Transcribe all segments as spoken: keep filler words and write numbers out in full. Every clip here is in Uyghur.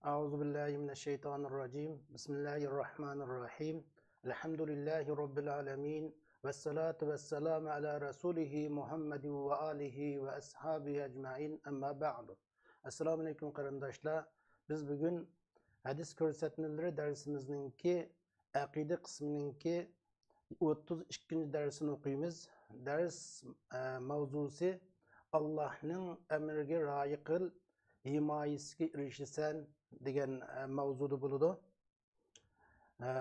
أعوذ بالله من الشيطان الرجيم. بسم الله الرحمن الرحيم. الحمد لله رب العالمين. والصلاة والسلام على رسوله محمد وآله وأصحابه أجمعين. أما بعد. ئەسسالامۇ ئەلەيكۇم قېرىنداشلار. بىز بۈگۈن ھەدىس كۆرسەتمىلىرى دەرسىمىزنىڭكى ئەقىدە قىسمىنىڭكى ئوتتۇز ئىككىنچى دەرسىنى ئوقۇيمىز. دەرس، ئە، ماۋزۇسى «ئاللاھنىڭ ئەمرىگە رىئايە قىل، ھىمايىسىگە ئېرىشىسەن» دېگەن، ئە، ماۋزۇدا بولىدۇ. ئە،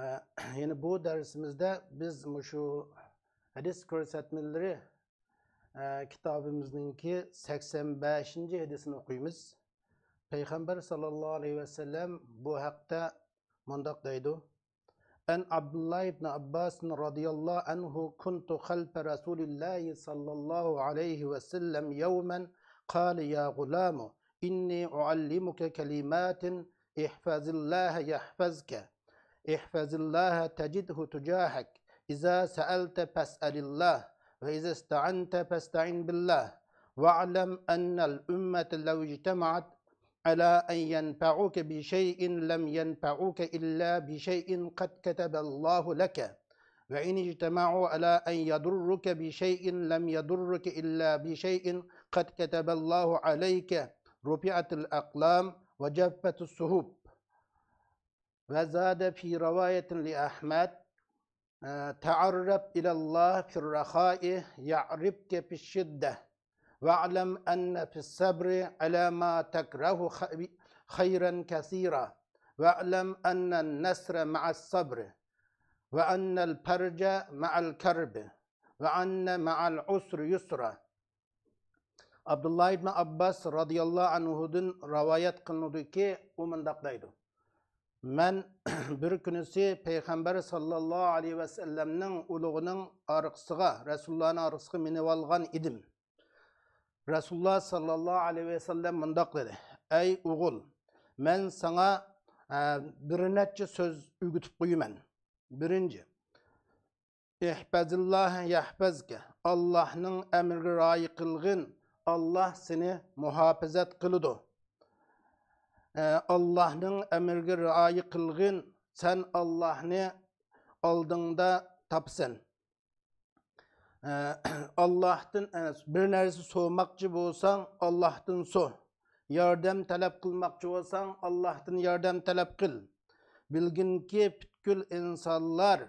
يەنى بۇ دەرسىمىزدە بىز مۇشۇ ھەدىس كۆرسەتمىلىرى، ئە، كىتابىمىزنىڭكى سەكسەن بەشىنچى ھەدىسىنى ئوقۇيمىز. پەيغەمبەر ساللاللاھۇ ئەلەيھى ۋەسەللەم بۇ ھەقتە مۇنداق دەيدۇ: عن عبد الله بن عباس رضي الله عنه: كنت خلف رسول الله صلى الله عليه وسلم يوما، قال: يا غلام، إني أعلمك كلمات، احفظ الله يحفظك، احفظ الله تجده تجاهك، إذا سألت فاسأل الله، وإذا استعنت فاستعن بالله، واعلم أن الأمة لو اجتمعت على أن ينفعوك بشيء لم ينفعوك إلا بشيء قد كتب الله لك، وإن اجتمعوا على أن يضروك بشيء لم يضروك إلا بشيء قد كتب الله عليك، رفعت الأقلام وجفت الصحف. وزاد في رواية لأحمد، آه، تعرف إلى الله في الرخاء يعرفك في الشدة، واعلم أن في الصبر على ما تكره خ-، خيرا كثيرا، واعلم أن النصر مع الصبر، وأن الفرج مع الكرب، وأن مع العسر يسرا. ئابدۇللا ئىبن ئابباس رازىياللاھۇ ئەنھۇدىن رىۋايەت قىلىنىدۇكى، ئۇ مۇنداق دەيدۇ: مەن بىر كۈنىسى پەيغەمبەر ساللاللاھۇ ئەلەيھى ۋەسەللەمنىڭ ئۇلۇغىنىڭ ئارقىسىغا، رەسۇلۇللانىڭ ئارقىسىغا مىنىۋالغان ئىدىم. رەسۇلۇللا ساللاللاھۇ ئەلەيھى ۋەسەللەم مۇنداق دېدى: ئەي ئوغۇل، مەن ساڭا، ئە، بىر نەچچە سۆز ئۆگىتىپ قويىمەن. بىرىنچى، ئىھپەزىللاھە يەھپەزكە، ئاللاھنىڭ ئەمرىگە رىئايە قىلغىن، ئاللاھ سېنى مۇھاپىزەت قىلىدۇ. ئە، ئاللاھنىڭ ئەمرىگە رىئايە قىلغىن، سەن ئاللاھنى ئالدىڭدا تاپىسەن. ئە، ئاللاھتىن، ئە، بىر نەرسە سورىماقچى بولساڭ، ئاللاھتىن سور. ياردەم تەلەپ قىلماقچى بولساڭ، ئاللاھتىن ياردەم تەلەپ قىل. بىلگىنكى، پۈتكۈل ئىنسانلار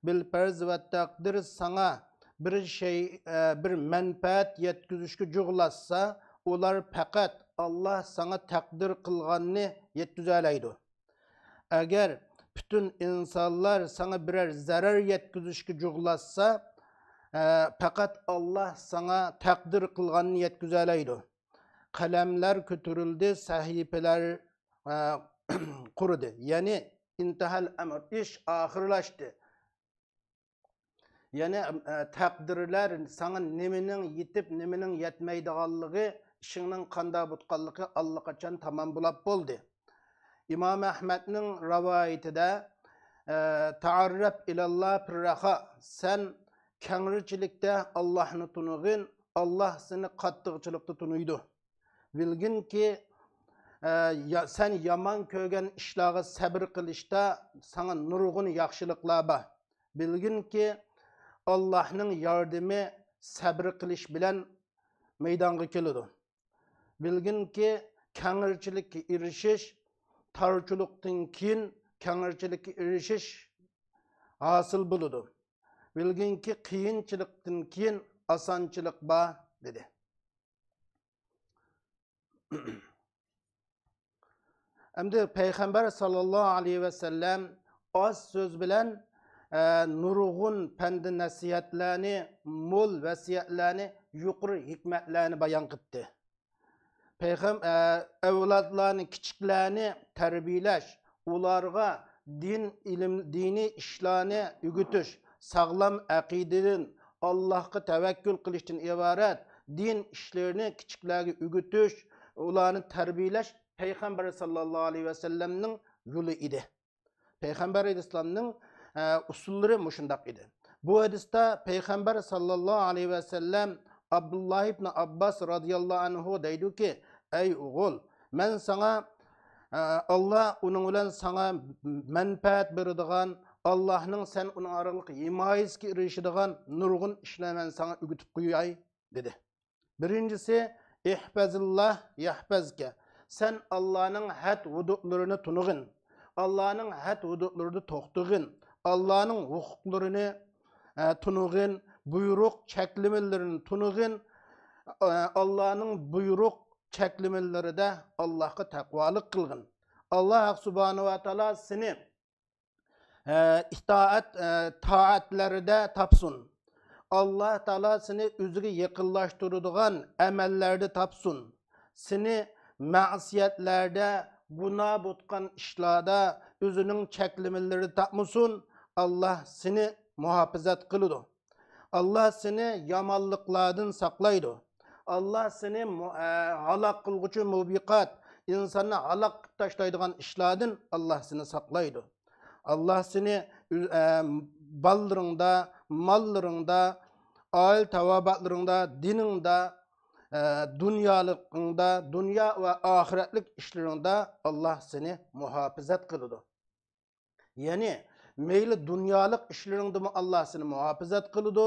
بىلپەرىز ۋە تەقدىر ساڭا بىر شەي، ئە، بىر مەنپەئەت يەتكۈزۈشكە جۇغلاشسا، ئۇلار پەقەت ئاللاھ ساڭا تەقدىر قىلغاننى يەتكۈزەلەيدۇ. ئەگەر پۈتۈن ئىنسانلار ساڭا بىرەر زەرەر يەتكۈزۈشكە جۇغلاشسا، ئە، پەقەت ئاللاھ ساڭا تەقدىر قىلغاننى يەتكۈزەلەيدۇ. قەلەملەر كۆتۈرۈلدى، سەھىپىلەر، ئە، قۇرۇدى. يەنى، ئىنتەھەل ئەمر، ئىش ئاخىرلاشتى. يەنى، ئە، تەقدىرلەر ساڭا نېمىنىڭ يېتىپ، نېمىنىڭ يەتمەيدىغانلىقى، ئىشىڭنىڭ قانداق بوتقانلىقى ئاللىقاچان تامام بولاپ بولدى. ئىمام ئەھمەدنىڭ رىۋايىتىدە، ئە، تەئەررەپ ئىلەللا فىررەخا، سەن كەڭرىچىلىكتە ئاللاھنى تونۇغىن، ئاللاھ سېنى قاتتىقچىلىقتا تونۇيدۇ. بىلگىنكى، ئە، يا-، سەن يامان كۆرگەن ئىشلارغا سەبرى قىلىشتا ساڭا نۇرغۇن ياخشىلىقلار بار. بىلگىنكى، ئاللاھنىڭ ياردىمى سەبرى قىلىش بىلەن مەيدانغا كېلىدۇ. بىلگىنكى، كەڭرىچىلىككە ئېرىشىش، تارچىلىقتىن كېيىن كەڭرىچىلىككە ئېرىشىش ھاسىل بولىدۇ. بىلگىنكى، قىيىنچىلىقتىن كېيىن ئاسانچىلىق بار، دېدى. ئەمدى پەيغەمبەر ساللاللاھۇ ئەلەيھى ۋەسەللەم ئاز سۆز بىلەن، ئە، نۇرغۇن پەند نەسىھەتلەرنى، مول ۋەسىيەتلەرنى، يۇقىرى ھېكمەتلەرنى بايان قىلدى. پەيغەم-، ئە، ئەۋلادلارنى، كىچىكلەرنى تەربىيەلەش، ئۇلارغا دىن ئىلىم، دىنىي ئىشلارنى ئۆگىتىش، ساغلام ئەقىدىدىن، ئاللاھقا تەۋەككۈل قىلىشتىن ئىبارەت دىن ئىشلىرىنى كىچىكلەرگە ئۆگىتىش، ئۇلارنى تەربىيەلەش پەيغەمبەر ساللاللاھۇ ئەلەيھى ۋەسەللەمنىڭ يولى ئىدى. پەيغەمبەر ئەلەيھىسسالامنىڭ، ئە، ئۇسۇللىرى مۇشۇنداق ئىدى. بۇ ھەدىستە پەيغەمبەر ساللاللاھۇ ئەلەيھى ۋەسەللەم ئابدۇللا ئىبن ئابباس رازىياللاھۇ ئەنھۇ دەيدۇكى، ئەي ئوغۇل، مەن ساڭا، ئاللا ئۇنىڭ بىلەن ساڭا مەنپەئەت بېرىدىغان، ئاللانىڭ سەن ئۇنىڭ ئارقىلىق ھىمايىسىگە ئېرىشىدىغان نۇرغۇن ئىشلار مەن ساڭا ئۆگىتىپ قوياي، دېدى. بىرىنچىسى، ئىھپەزىللا يەھپەزكە. سەن ئاللانىڭ ھەد ھودۇدلىرىنى تونۇغىن. ئاللانىڭ ھەد ھودۇدلىرىدا توختىغىن. ئاللانىڭ ھوقۇقلىرىنى، ئە، تونۇغىن. بۇيرۇق چەكلىمىلىرىنى تونۇغىن. ئە، ئاللانىڭ بۇيرۇق چەكلىمىلىرىدە ئاللاھقا تەقۋالىق قىلغىن. ئاللاھ سۇبھانەھۇ ۋە تائالا سېنى، ئە، ئىتائەت، ئە، تائەتلەردە تاپسۇن. ئاللاھ تائالا سېنى ئۆزىگە يېقىنلاشتۇرىدىغان ئەمەللەردە تاپسۇن. سېنى مەسىيەتلەردە، گۇناھ بوتقان ئىشلاردا ئۆزىنىڭ چەكلىمىلىرىدە تاپمىسۇن. ئاللاھ سېنى مۇھاپىزەت قىلىدۇ. ئاللاھ سېنى يامانلىقلاردىن ساقلايدۇ. ئاللاھ سېنى مۇ-، ئە، ھالاك قىلغۇچى مۇبىقات، ئىنساننى ھالاك قىلىپ تاشلايدىغان ئىشلاردىن ئاللاھ سېنى ساقلايدۇ. ئاللاھ سېنى ئۆ-، ئە، بالىلىرىڭدا، ماللىرىڭدا، ئائىلە تاۋابىئاتلىرىڭدا، دىنىڭدا، ئە، دۇنيالىقىڭدا، دۇنيا ۋە ئاخىرەتلىك ئىشلىرىڭدا ئاللاھ سېنى مۇھاپىزەت قىلىدۇ. يەنى مەيلى دۇنيالىق ئىشلىرىڭدىمۇ ئاللاھ سېنى مۇھاپىزەت قىلىدۇ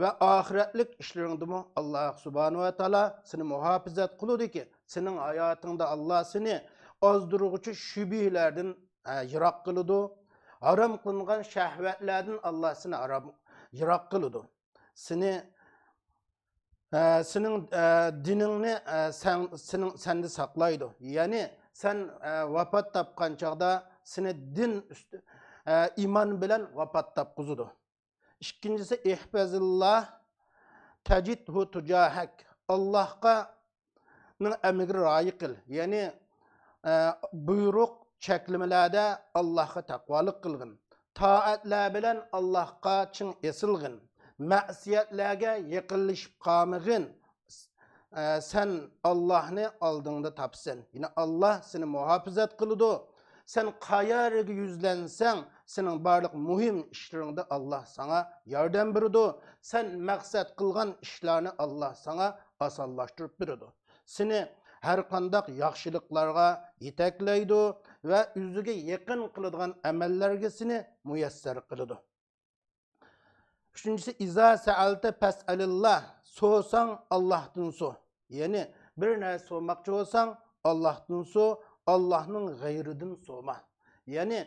ۋە ئاخىرەتلىك ئىشلىرىڭدىمۇ ئاللاھ سۇبھانەھۇ ۋە تائالا سېنى مۇھاپىزەت قىلىدۇكى، سېنىڭ ھاياتىڭدا ئاللاھ سېنى ئازدۇرغۇچى شۈبھىلەردىن، ئە، يىراق قىلىدۇ. ھارام قىلىنغان شەھۋەتلەردىن ئاللاھ سېنى ھارام، يىراق قىلىدۇ. سېنى، ئە، سېنىڭ، ئە، دىنىڭنى، ئە، سەن، سېنىڭ، سەندە ساقلايدۇ. يەنى سەن، ئە، ۋاپات تاپقان چاغدا سېنى دىن ئۈستى، ئە، ئىمان بىلەن ۋاپات تاپقۇزىدۇ. ئىككىنچىسى، ئىھپەزىللا تەجىدھۇ تۇجاھەك. ئاللاھقا نىڭ ئەمرىگە رىئايە قىل. يەنى، ئە، بۇيرۇق، چەكلىمىلەردە ئاللاھقا تەقۋالىق قىلغىن. تائەتلەر بىلەن ئاللاھقا چىڭ ئېسىلغىن. مەسىيەتلەرگە يېقىنلىشىپ قالمىغىن. ئە، سەن ئاللاھنى ئالدىڭدا تاپىسەن. يەنى ئاللاھ سېنى مۇھاپىزەت قىلىدۇ. سەن قەيەرگە يۈزلەنسەڭ، سېنىڭ بارلىق مۇھىم ئىشلىرىڭدا ئاللاھ ساڭا ياردەم بېرىدۇ. سەن مەقسەت قىلغان ئىشلارنى ئاللاھ ساڭا ئاسانلاشتۇرۇپ بېرىدۇ. سېنى ھەر قانداق ياخشىلىقلارغا يېتەكلەيدۇ ۋە ئۆزىگە يېقىن قىلىدىغان ئەمەللەرگە سېنى مۇيەسسەر قىلىدۇ. ئۈچىنچىسى، ئىزا سەئەلتە پەسئەلىللا، سورىساڭ ئاللاھتىن سور. يەنى بىر نەرسە سورىماقچى بولساڭ، ئاللاھتىن سور، ئاللاھنىڭ غەيرىدىن سورىما. يەنى،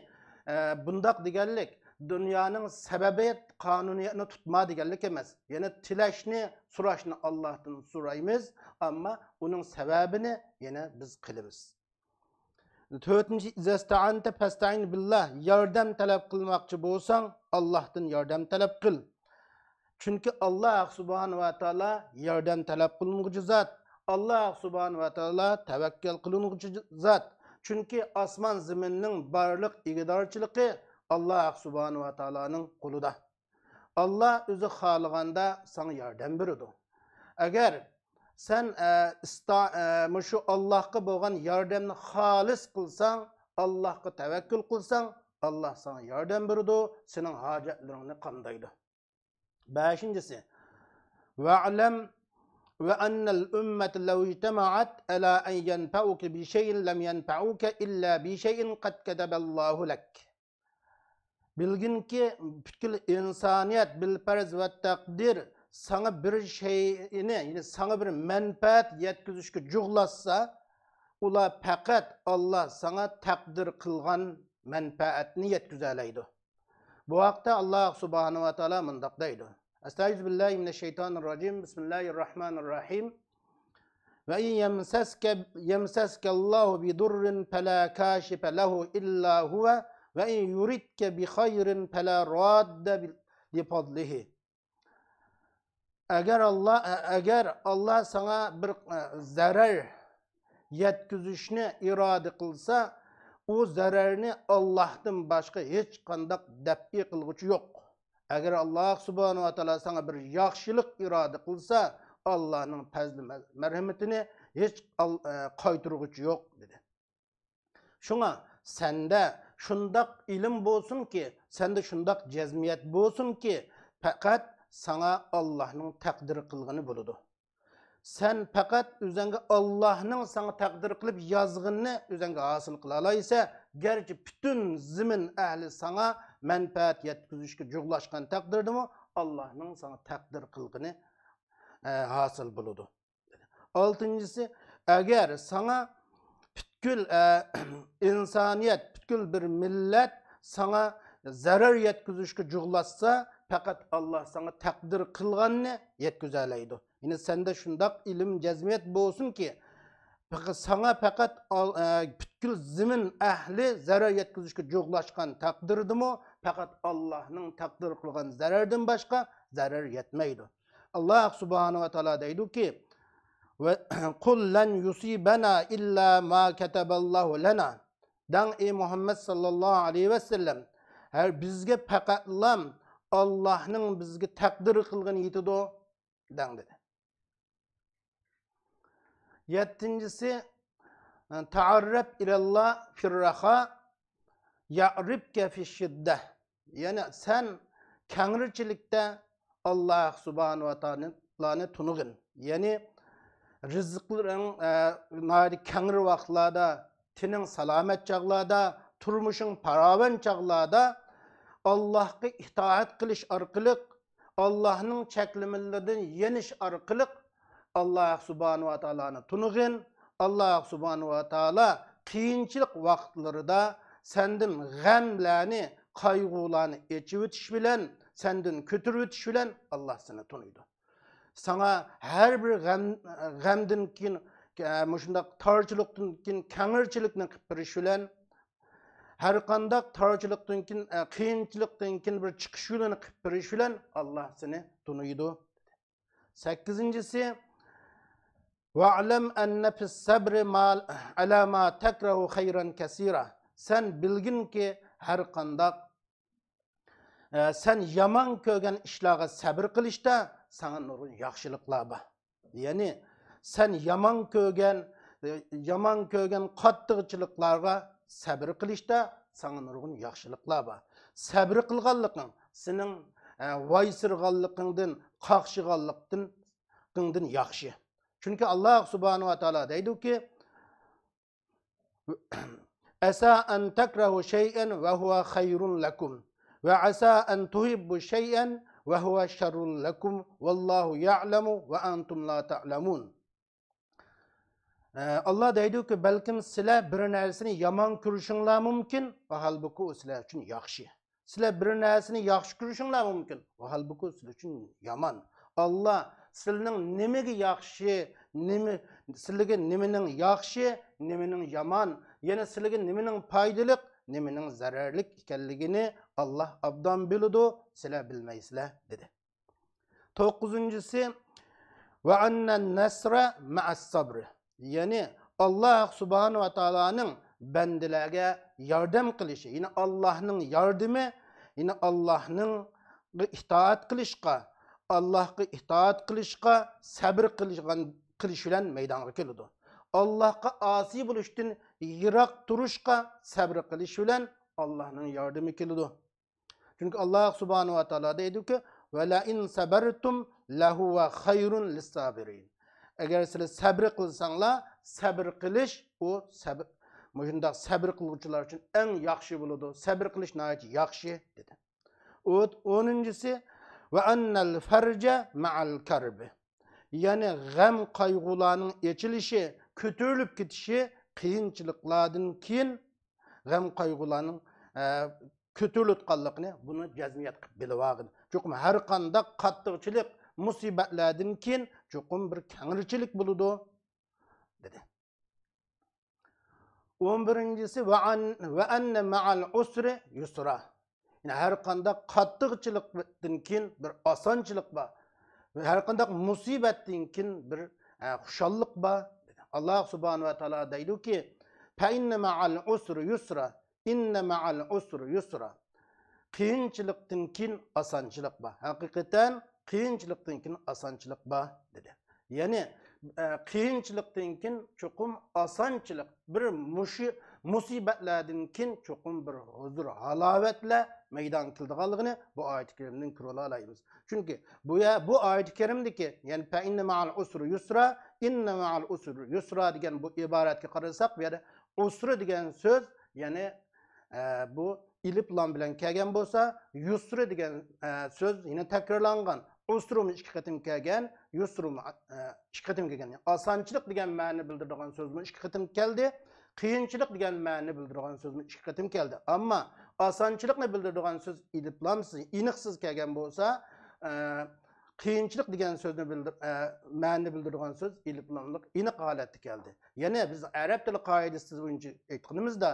ئە، بۇنداق دېگەنلىك، دۇنيانىڭ سەۋەبىيەت قانۇنىيەتنى تۇتما دېگەنلىك ئەمەس. يەنى تىلەشنى، سوراشنى ئاللاھتىن سورايمىز، ئەمما ئۇنىڭ سەۋەبىنى يەنە بىز قىلىمىز. تۆتىنچى، ئىزەستەئەنتە پەستەئىن بىللا، ياردەم تەلەپ قىلماقچى بولساڭ، ئاللاھتىن ياردەم تەلەپ قىل. چۈنكى ئاللاھ سۇبھانەھۇ ۋە تائالا ياردەم تەلەپ قىلىنغۇچى زات. ئاللاھ سۇبھانەھۇ ۋە تائالا تەۋەككەل قىلىنغۇچى زات. چۈنكى ئاسمان زېمىننىڭ بارلىق ئىگىدارچىلىقى ئاللاھ سۇبھانەھۇ ۋە تائالانىڭ قولىدا. ئاللاھ ئۆزى خالىغاندا ساڭا ياردەم بېرىدۇ. ئەگەر سەن، ئە، ئىستا-، ئە، مۇشۇ ئاللاھقا بولغان ياردەمنى خالىس قىلساڭ، ئاللاھقا تەۋەككۈل قىلساڭ، ئاللاھ ساڭا ياردەم بېرىدۇ، سېنىڭ ھاجەتلىرىڭنى قامدايدۇ. بەشىنچىسى، ۋەئلەم ۋە ئەننەل ئۈممەتە لەۋ ئىجتەمەئەت ئەلا ئەن يەنفەئۇكە بىشەيئىن لەم يەنفەئۇكە ئىللا بىشەيئىن قەد كەتەبەللاھۇ لەك. بىلگىنكى، پۈتكۈل ئىنسانىيەت بىلپەرەز ۋە تەقدىر ساڭا بىر شەيئىنى، يەنى ساڭا بىر مەنپەئەت يەتكۈزۈشكە جۇغلاشسا، ئۇلار پەقەت ئاللا ساڭا تەقدىر قىلغان مەنپەئەتنى يەتكۈزەلەيدۇ. بۇ ھەقتە ئاللا سۇبھانەھۇ ۋە تائالا مۇنداق دەيدۇ. ئەستەئىزۇ بىللاھى مىنەششەيتانىر راجىم. بىسمىللاھىر راھمانىر راھىم. وَإِنْ يَمْسَسْكَ، يَمْسَسْكَ اللَّهُ بِضُرٍّ فَلَا كَاشِفَ لَهُ إِلَّا هُوَ، وَإِنْ يُرِدْكَ بِخَيْرٍ فَلَا رَادَّ لِفَضْلِهِ. ئەگەر ئاللا، ئەگەر ئاللا ساڭا بىر، ئە، زەرەر يەتكۈزۈشنى ئىرادە قىلسا، ئۇ زەرەرنى ئاللاھتىن باشقا ھېچقانداق دەپئى قىلغۇچى يوق. ئەگەر ئاللا سۇبھانەھۇ ۋە تائالا ساڭا بىر ياخشىلىق ئىرادە قىلسا، ئاللانىڭ پەزلى مەرھىمىتىنى ھېچ ئال-، ئە، قايتۇرغۇچى يوق، دېدى. شۇڭا سەندە شۇنداق ئىلىم بولسۇنكى، سەندە شۇنداق جەزمىيەت بولسۇنكى، پەقەت ساڭا ئاللانىڭ تەقدىر قىلغىنى بولىدۇ. سەن پەقەت ئۆزۈڭگە ئاللاھنىڭ ساڭا تەقدىر قىلىپ يازغىنىنى ئۆزۈڭگە ھاسىل قىلالايسەن. گەرچە پۈتۈن زېمىن ئەھلى ساڭا مەنپەئەت يەتكۈزۈشكە جۇغلاشقان تەقدىردىمۇ، ئاللاھنىڭ ساڭا تەقدىر قىلغىنى، ئە، ھاسىل بولىدۇ. ئالتىنچىسى، ئەگەر ساڭا پۈتكۈل، ئە، ئىنسانىيەت، پۈتكۈل بىر مىللەت ساڭا زەرەر يەتكۈزۈشكە جۇغلاشسا، پەقەت ئاللا ساڭا تەقدىر قىلغاننى يەتكۈزەلەيدۇ. يەنى سەندە شۇنداق ئىلىم جەزمىيەت بولسۇنكى، پەقەت ساڭا پەقەت ئال-، ئە، پۈتكۈل زېمىن ئەھلى زەرەر يەتكۈزۈشكە جۇغلاشقان تەقدىردىمۇ، پەقەت ئاللاھنىڭ تەقدىر قىلغان زەرەردىن باشقا زەرەر يەتمەيدۇ. ئاللا سۇبھانەھۇ ۋە تائالا دەيدۇكى، ۋە قۇل لەن يۇسىبەنا ئىللا ما كەتەبەللاھۇ لەنا. دەڭ، ئى مۇھەممەد ساللاللاھۇ ئەلەيھى ۋەسەللەم، ھەر بىزگە پەقەتلام ئاللاھنىڭ بىزگە تەقدىر قىلغىنى يېتىدۇ، دەڭ، دېدى. يەتتىنچىسى، تەئەررەپ ئىلەللا فىررەخا يەئرىپكە فىششىددە. يەنى سەن كەڭرىچىلىكتە ئاللا سۇبھانەھۇ ۋە تائالانى تونۇغىن. يەنى رىزىقلىرىڭ، ئە، ناھايىتى كەڭرى ۋاقىتلاردا، تېنىڭ سالامەت چاغلاردا، تۇرمۇشۇڭ پاراۋان چاغلاردا ئاللاھقا ئىتائەت قىلىش ئارقىلىق، ئاللاھنىڭ چەكلىمىلىرىدىن يېنىش ئارقىلىق ئاللا سۇبھانەھۇ ۋە تائالانى تونۇغىن. ئاللا سۇبھانەھۇ ۋە تائالا قىيىنچىلىق ۋاقىتلىرىدا سەندىن غەملەرنى، قايغۇلارنى ئېچىۋېتىش بىلەن، سەندىن كۆتۈرۈۋېتىش بىلەن ئاللا سېنى تونۇيدۇ. ساڭا ھەر بىر غەم، غەمدىن كېيىن، ئە، مۇشۇنداق تارچىلىقتىن كېيىن كەڭرىچىلىكنى قىلىپ بېرىش بىلەن، ھەر قانداق تارچىلىقتىن كېيىن، ئە، قىيىنچىلىقتىن كېيىن بىر چىقىش يولىنى قىلىپ بېرىش بىلەن ئاللا سېنى تونۇيدۇ. سەككىزىنچىسى، ۋەئلەم ئەننە فىس سەبرى ما، ئەلا ما تەكرەھۇ خەيرەن كەسىرا. سەن بىلگىنكى، ھەر قانداق، ئە، سەن يامان كۆرگەن ئىشلارغا سەبرى قىلىشتا ساڭا نۇرغۇن ياخشىلىقلار بار. يەنى سەن يامان كۆرگەن، ئە، يامان كۆرگەن قاتتىقچىلىقلارغا سەبرى قىلىشتا ساڭا نۇرغۇن ياخشىلىقلار بار. سەبرى قىلغانلىقىڭ سېنىڭ، ئە، ۋايسىرىغانلىقىڭدىن، قاقشىغانلىقىڭدىن ياخشى. چۈنكى ئاللا سۇبھانەھۇ ۋە تائالا دەيدۇكى، ئەسا ئەن تەكرەھۇ شەيئەن ۋە ھۇۋە خەيرۇن لەكۇم، ۋە ئەسا ئەن تۇھىببۇ شەيئەن ۋە ھۇۋە شەررۇن لەكۇم، ۋەللاھۇ يەئلەمۇ ۋە ئەنتۇم لا تەئلەمۇن. ئە، ئاللا دەيدۇكى، بەلكىم سىلەر بىر نەرسىنى يامان كۆرۈشۈڭلار مۇمكىن، ۋە ھالبۇكى ئۇ سىلەر ئۈچۈن ياخشى. سىلەر بىر نەرسىنى ياخشى كۆرۈشۈڭلار مۇمكىن، ۋە ھالبۇكى ئۇ سىلەر ئۈچۈن يامان. ئاللا سىلىنىڭ نېمىگە ياخشى، نېمە، سىلىگە نېمىنىڭ ياخشى، نېمىنىڭ يامان، يەنە سىلىگە نېمىنىڭ پايدىلىق، نېمىنىڭ زەرەرلىك ئىكەنلىكىنى ئاللا ئابدان بىلىدۇ، سىلەر بىلمەيسىلەر، دېدى. توققۇزىنچىسى، ۋە ئەننەن نەسرە مەئەس سەبرى. يەنى ئاللا سۇبھانەھۇ ۋە تائالانىڭ بەندىلەرگە ياردەم قىلىشى، يەنى ئاللانىڭ ياردىمى، يەنى ئاللانىڭغا ئىتائەت قىلىشقا، ئاللاغا ئىتائەت قىلىشقا سەبرى قىلىشقان، قىلىش بىلەن مەيدانغا كېلىدۇ. ئاللاغا ئاسىي بولۇشتىن يىراق تۇرۇشقا سەبرى قىلىش بىلەن ئاللانىڭ ياردىمى كېلىدۇ. چۈنكى ئاللا سۇبھانەھۇ ۋە تائالا دەيدۇكى، ۋە لەئىن سەبەرتۇم لەھۇۋە خەيرۇن لىسسابىرىن. ئەگەر سىلەر سەبرى قىلساڭلار، سەبرى قىلىش، ئۇ سەبر، مۇشۇنداق سەبرى قىلغۇچىلار ئۈچۈن ئەڭ ياخشى بولىدۇ. سەبرى قىلىش ناھايىتى ياخشى، دېدى. ئۇ ئونىنچىسى، ۋە ئەننەل فەرجە مەئەل كەربى. يەنى غەم قايغۇلارنىڭ ئېچىلىشى، كۆتۈرۈلۈپ كېتىشى قىيىنچىلىقلاردىن كېيىن غەم قايغۇلارنىڭ، ئە، كۆتۈرۈلۈۋاتقانلىقىنى، بۇنى جەزمىيەت قىلىپ بىلىۋالغىن. چوقۇم ھەر قانداق قاتتىقچىلىق، مۇسىبەتلەردىن كېيىن چوقۇم بىر كەڭرىچىلىك بولىدۇ، دېدى. ئون بىرىنچىسى، ۋە ئەن-، ۋە ئەننە مەئەل ئۇسرى يۇسرا. يەنى ھەر قانداق قاتتىقچىلىقتىن كېيىن بىر ئاسانچىلىق بار. ھەر قانداق مۇسىبەتتىن كېيىن بىر، ئە، خۇشاللىق بار. ئاللا سۇبھانەھۇ ۋە تائالا دەيدۇكى، فەئىننە مەئەل ئۇسرى يۇسرا. ئىننە مەئەل ئۇسرى يۇسرا. قىيىنچىلىقتىن كېيىن ئاسانچىلىق بار. ھەقىقەتەن قىيىنچىلىقتىن كېيىن ئاسانچىلىق بار، دېدى. يەنى، ئە، قىيىنچىلىقتىن كېيىن چوقۇم ئاسانچىلىق، بىر مۇشۇ، مۇسىبەتلەردىن كېيىن چوقۇم بىر ھۇزۇر، ھالاۋەتلەر مەيدانغا كېلىدىغانلىقىنى بۇ ئايەت كەرىمدىن كۆرۈۋالالايمىز. چۈنكى بۇ يە-، بۇ ئايەت كەرىمدىكى، يەنى فەئىننە مەئەل ئۇسرى يۇسرا، ئىننە مەئەل ئۇسرى يۇسرا دېگەن بۇ ئىبارەتكە قارىساق، بۇ يەردە ئۇسرى دېگەن سۆز، يەنى، ئە، بۇ ئېلىپ لام بىلەن كەلگەن بولسا، يۇسرى دېگەن، ئە، سۆز يەنە تەكرارلانغان. ئۇسرىمۇ ئىككى قېتىم كەلگەن، يۇسرىمۇ، ئە، ئىككى قېتىم كەلگەن. يەنى ئاسانچىلىق دېگەن مەنىنى بىلدۈرىدىغان سۆزمۇ ئىككى قېتىم كەلدى. قىيىنچىلىق دېگەن مەنىنى بىلدۈرىدىغان سۆزمۇ ئىككى قېتىم كەلدى. ئەمما ئاسانچىلىقنى بىلدۈرىدىغان سۆز ئېلىپلامسىز، ئېنىقسىز كەلگەن بولسا، ئە، قىيىنچىلىق دېگەن سۆزنى بىلدۈر-، ئە، مەنىنى بىلدۈرىدىغان سۆز ئېلىپلاملىق ئېنىق ھالەتتە كەلدى. يەنى بىز ئەرەب تىلى قائىدىسى بويىچە ئېيتقىنىمىزدا،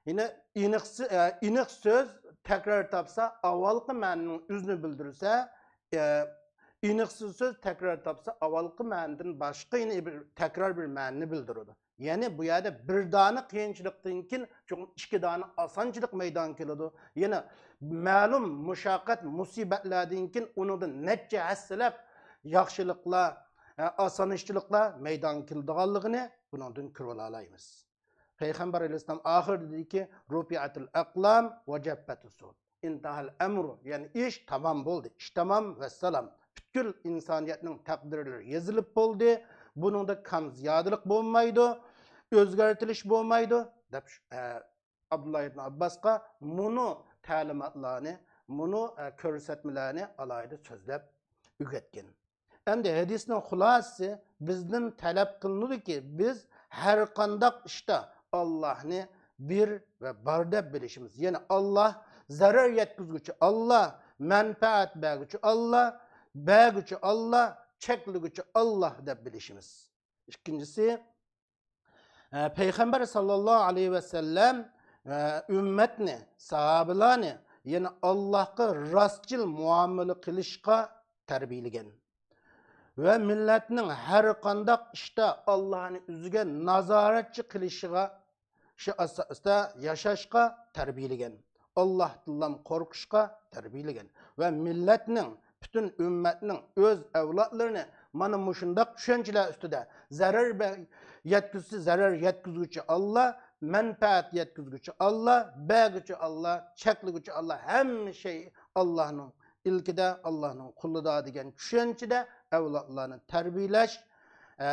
يەنى ئېنىقسى-، ئە، ئېنىق سۆز تەكرار تاپسا، ئاۋۋالقى مەنىنىڭ ئۆزىنى بىلدۈرسە، ئە، ئېنىقسىز سۆز تەكرار تاپسا، ئاۋۋالقى مەنىدىن باشقا يەنە بىر تەكرار بىر مەنىنى بىلدۈرىدۇ. يەنى بۇ يەردە بىر دانە قىيىنچىلىقتىن كېيىن چوقۇم ئىككى دانە ئاسانچىلىق مەيدانغا كېلىدۇ. يەنە مەلۇم مۇشەققەت، مۇسىبەتلەردىن كېيىن ئۇنىڭدىن نەچچە ھەسسىلەپ ياخشىلىقلار، ئاسانچىلىقلار مەيدانغا كېلىدىغانلىقىنى بۇنىڭدىن كۆرۈۋالالايمىز. پەيغەمبەر ئەلەيھىسسالام ئاخىرىدا دېدىكى، رۇفىئەتىل ئەقلام ۋە جەففەتىس سۇھۇف. ئىنتەھەل ئەمرۇ، يەنى ئىش تامام بولدى، ئىش تامام، ۋەسسالام. پۈتكۈل ئىنسانىيەتنىڭ تەقدىرلىرى يېزىلىپ بولدى، بۇنىڭدا كام زىيادىلىق بولمايدۇ، ئۆزگەرتىلىش بولمايدۇ، دەپ، ئە، ئابدۇللا ئىبن ئابباسقا مۇنۇ تەلىماتلارنى، مۇنۇ، ئە، كۆرسەتمىلەرنى ئالاھىدە سۆزلەپ ئۆگەتكەن. ئەمدى ھەدىسنىڭ خۇلاسىسى، بىزدىن تەلەپ قىلىنىدۇكى، بىز ھەر قانداق ئىشتا ئاللاھنى بىر ۋە بار دەپ بىلىشىمىز. يەنى ئاللاھ زەرەر يەتكۈزگۈچى ئاللاھ، مەنپەئەت بەرگۈچى ئاللاھ، بەرگۈچى ئاللاھ، چەكلىگۈچى ئاللاھ دەپ بىلىشىمىز. ئىككىنچىسى، ئە، پەيغەمبەر ساللاللاھۇ ئەلەيھى ۋەسەللەم، ئە، ئۈممەتنى، ساھابىلارنى يەنە ئاللاھقا راستچىل مۇئامىلە قىلىشقا تەربىيىلىگەن ۋە مىللەتنىڭ ھەر قانداق ئىشتا ئاللاھنى ئۆزىگە نازارەتچى قىلىشىغا، شۇ ئاساستا ياشاشقا تەربىيىلىگەن. ئاللاھتىنلام قورقۇشقا تەربىيىلىگەن ۋە مىللەتنىڭ، پۈتۈن ئۈممەتنىڭ ئۆز ئەۋلادلىرىنى مانا مۇشۇنداق چۈشەنچىلەر ئۈستىدە، زەرەر بە-، يەتكۈزسە زەرەر يەتكۈزگۈچى ئاللا، مەنپەئەت يەتكۈزگۈچى ئاللا، بەرگۈچى ئاللا، چەكلىگۈچى ئاللا، ھەممە شەي ئاللانىڭ ئىلكىدە، ئاللانىڭ قولىدا دېگەن چۈشەنچىدە ئەۋلادلارنى تەربىيىلەش، ئە،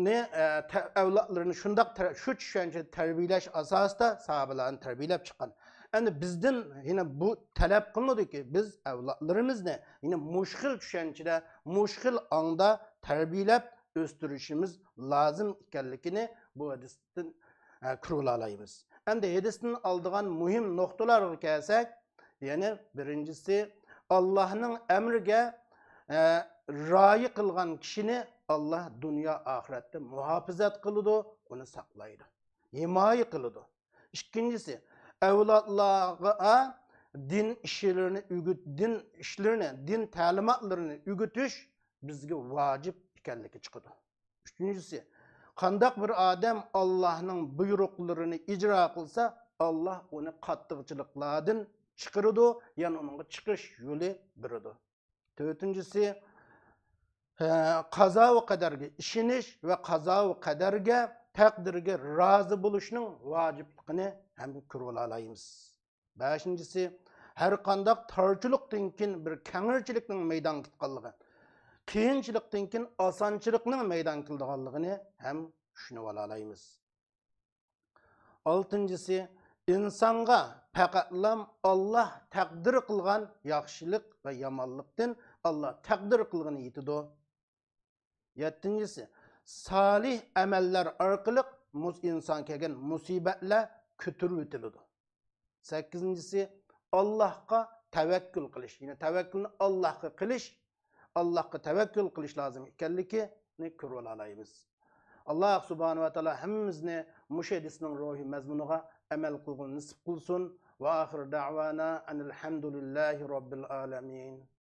نى، ئە، تە-، ئەۋلادلىرىنى شۇنداق تەر-، شۇ چۈشەنچىدە تەربىيىلەش ئاساسىدا ساھابىلەرنى تەربىيىلەپ چىققان. ئەمدى بىزدىن يەنە بۇ تەلەپ قىلىنىدۇكى، بىز ئەۋلادلىرىمىزنى يەنە مۇشۇ خىل چۈشەنچىدە، مۇشۇ خىل ئاڭدا تەربىيىلەپ ئۆستۈرۈشىمىز لازىم ئىكەنلىكىنى بۇ ھەدىستىن، ئە، كۆرۈۋالالايمىز. ئەمدى ھەدىستىن ئالىدىغان مۇھىم نۇقتىلارغا كەلسەك، يەنى بىرىنچىسى، ئاللاھنىڭ ئەمرىگە، ئە، رىئايە قىلغان كىشىنى ئاللاھ دۇنيا ئاخىرەتتە مۇھاپىزەت قىلىدۇ، ئۇنى ساقلايدۇ، ھىمايە قىلىدۇ. ئىككىنچىسى، ئەۋلادلارغا دىن ئىشلىرىنى ئۆگىت-، دىن ئىشلىرىنى، دىن تەلىماتلىرىنى ئۆگىتىش بىزگە ۋاجىپ ئىكەنلىكى چىقىدۇ. ئۈچىنچىسى، قانداق بىر ئادەم ئاللاھنىڭ بۇيرۇقلىرىنى ئىجرا قىلسا، ئاللاھ ئۇنى قاتتىقچىلىقلاردىن چىقىرىدۇ، يەنى ئۇنىڭغا چىقىش يولى بېرىدۇ. تۆتىنچىسى، ھە، قازا ۋە قەدەرگە ئىشىنىش ۋە قازا ۋە قەدەرگە، تەقدىرگە رازى بولۇشنىڭ ۋاجىپلىقىنى ھەم كۆرۈۋالالايمىز. بەشىنچىسى، ھەر قانداق تارچىلىقتىن كېيىن بىر كەڭرىچىلىكنىڭ مەيدانغا كېلىدىغانلىقى، قىيىنچىلىقتىن كېيىن ئاسانچىلىقنىڭ مەيدانغا كېلىدىغانلىقىنى ھەم چۈشىنىۋالالايمىز. ئالتىنچىسى، ئىنسانغا پەقەتلام ئاللاھ تەقدىر قىلغان ياخشىلىق ۋە يامانلىقتىن ئاللاھ تەقدىر قىلغىنى يېتىدۇ. يەتتىنچىسى، سالىھ ئەمەللەر ئارقىلىق مۇس-، ئىنسانغا كەلگەن مۇسىبەتلەر كۆتۈرۈۋېتىلىدۇ. سەككىزىنچىسى، ئاللاھقا تەۋەككۈل قىلىش، يەنى تەۋەككۈلنى ئاللاھقا قىلىش، ئاللاھقا تەۋەككۈل قىلىش لازىم ئىكەنلىكىنى كۆرۈۋالالايمىز. ئاللاھ سۇبھانەھۇ ۋە تائالا ھەممىمىزنى مۇشۇ ھەدىسنىڭ روھىي مەزمۇنىغا ئەمەل قىلغىلى نېسىپ قىلسۇن. ۋە ئاخىر دەۋانا ئەنىل ھەمدۇلىللاھى رەببىل ئالەمىن.